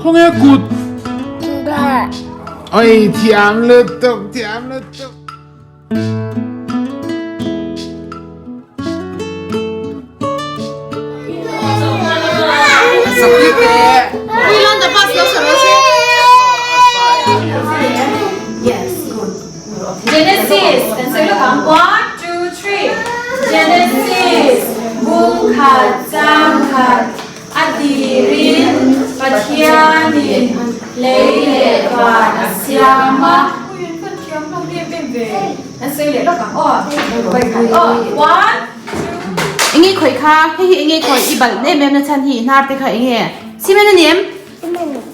Khawnge kut? Oi thiam lutuk thiam lutuk. Genesis kan sawi lawk ang one two three Genesis bung khat chang khat a tirin Pathianin lei leh van a siam a kan sawi leh lawk ang aw aw one two Enge khawih kha hei hi enge khawih i balh em em na chhan hi hnar te kha enge cement a ni em?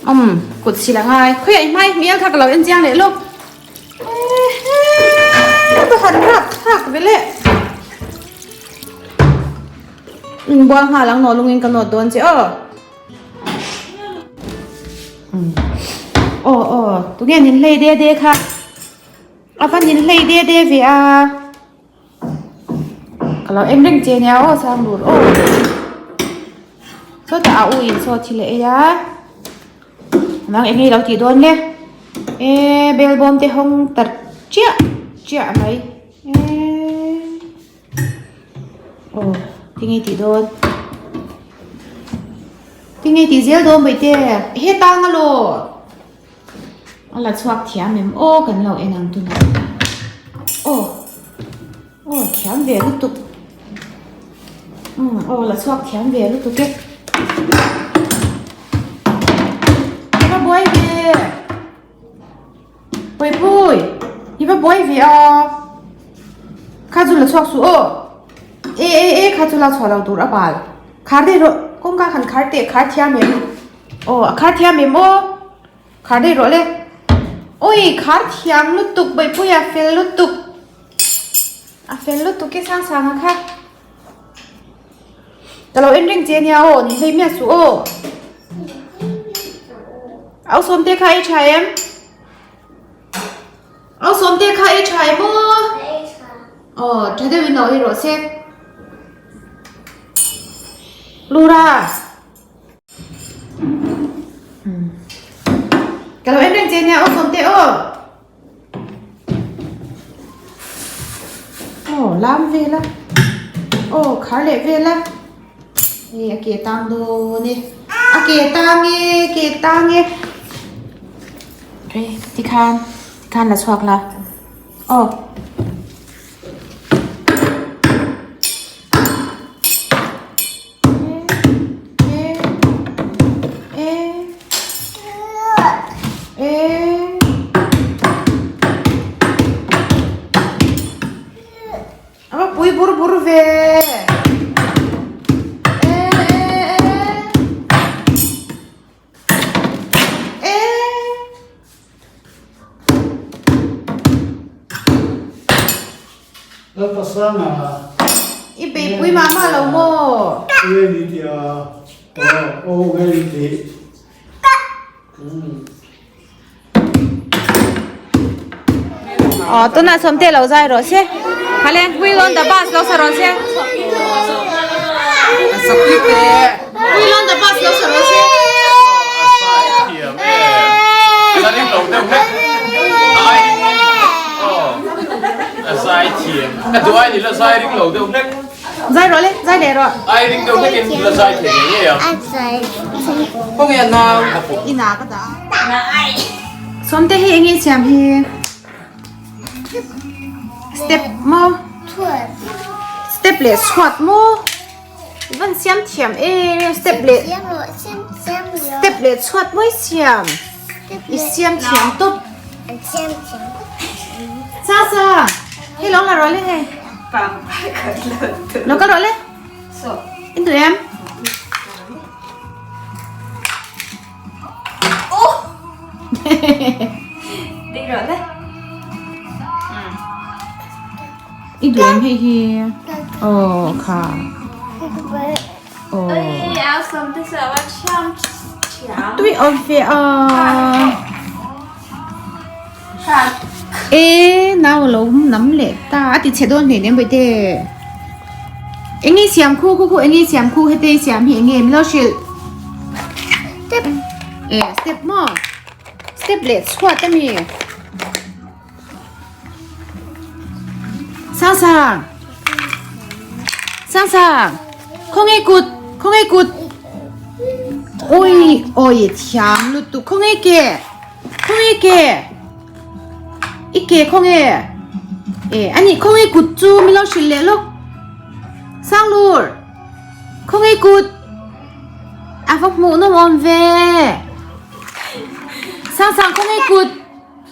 Um kut sil a ngai khawiah i hmai hmel kha ka lo en chiang leh lawk ka han rap thlak ve leh in bual nghal ang nawh lungin ka nawt dawn che aw aw aw tunge nin hlei de de kha a va nin hlei de de ve a. Ka lo en reng che nia aw sang dur aw sawtah a u in saw thil a ei a nang eng nge i lo tih dawn le eee bel bawm te hawng ta chiah chiah mai eee aw tinge i tih dawn tinge i tih zel dawn baihte hetang alaw. A la chhuak thiam em aw kan lo en ang tunah aw aw thiam ve lutuk umm aw la chhuak thiam ve lutuk e i va buai ve puipui i va buai ve a kha chu la chhuak suh aw e e e kha chu la chhuah lo tur a bal khar daih rawh kawngka khan khar teh khar thiam em. Aw a khar thiam em aw khar daih rawh le awi khar thiam lutuk bawipuia fel lutuk a fel lutuk e sang sang a kha ka lo en reng che ania aw ni hlei miah suh aw au sawm te kha ei tha em au sawm te kha ei tha em aw aw tha deuhin lo ei rawh se lura. Ka lo en reng che nia aw sawm te aw. Aw lam vel a. Aw khar leh vel a. Hei a ke tang dawn e. A ke tang e ke tang e. Hei tikhan tikhan la chhuak la. Aw. Pui bur bur ve I beipui mah mah lo maw? Aw tunah sawmte lo zai rawh se. Khale wheel on the bus lo sa rawh se. Wheel on the bus lo sa rawh se. Zai rawh le, zai leh rawh. Ina ka dah a. Sawmte hi eng nge siam hi? Step maw? Step leh chhuat maw? I van siam thiam em step leh step leh chhuat mawi siam i siam thiam tawp sa sa hei lo la rawh le hei lo kal rawh le in duh em I duh em hei hi aw kha aw tui awm ve a e nau a lo nam leh ta a ti chhe dawn hleinem bawihte eng nge siam khu khu khu eng nge siam khu hete siam hi eng nge min lo hrilh. E step maw step leh chhuat ami Sang sang Sang sang khawnge kut khawnge kut oi oi thiam lutuk khawnge ke khawnge ke i ke khawnge e ani khawnge kut chu min lo hrilh leh lawk Sanglur khawnge kut a va hmuh nawm awm ve Sang sang khawnge kut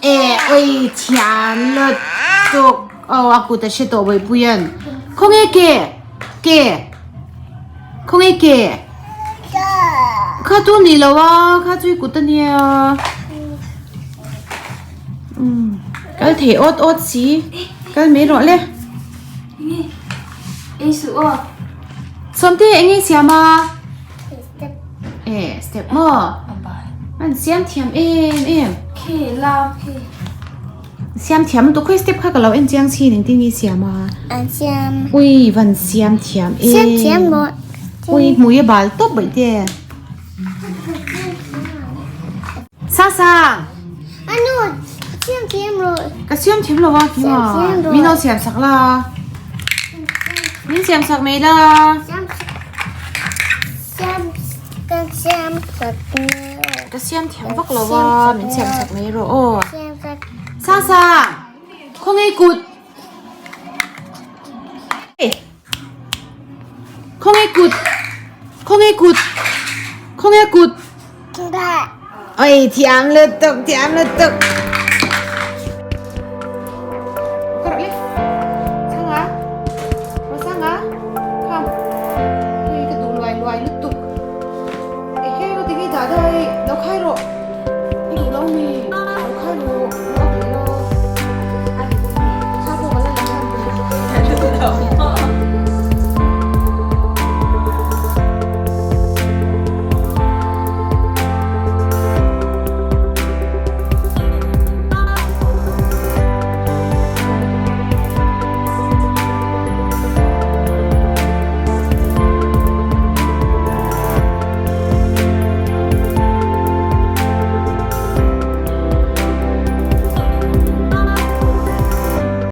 E oi thiam lutuk aw a kut a hre tawh Bawipuia'n khawnge ke ke khawnge ke kha chu ni lo a kha chu i kut a nia umm kal thei awt awt si kal mai rawh le Sawmte eng nge siam a E step maw an siam thiam em em Khi lam khi siam thiam lutuk khawi step kha ka lo en chiang chin engtin nge siam a An siam ui van siam thiam em siam thiam maw ui hmui a bal tawp baih te Sang sang Anu siam thiam rawh ka siam thiam lo a kima min lo siam sak la min siam sak mai la siam siam ka siam sak ka siam thiam vak lo a min siam sak mai rawh aw Sang sang khawnge kut Khawnge kut khawnge kut khawnge kut oi thiam lutuk thiam lutuk.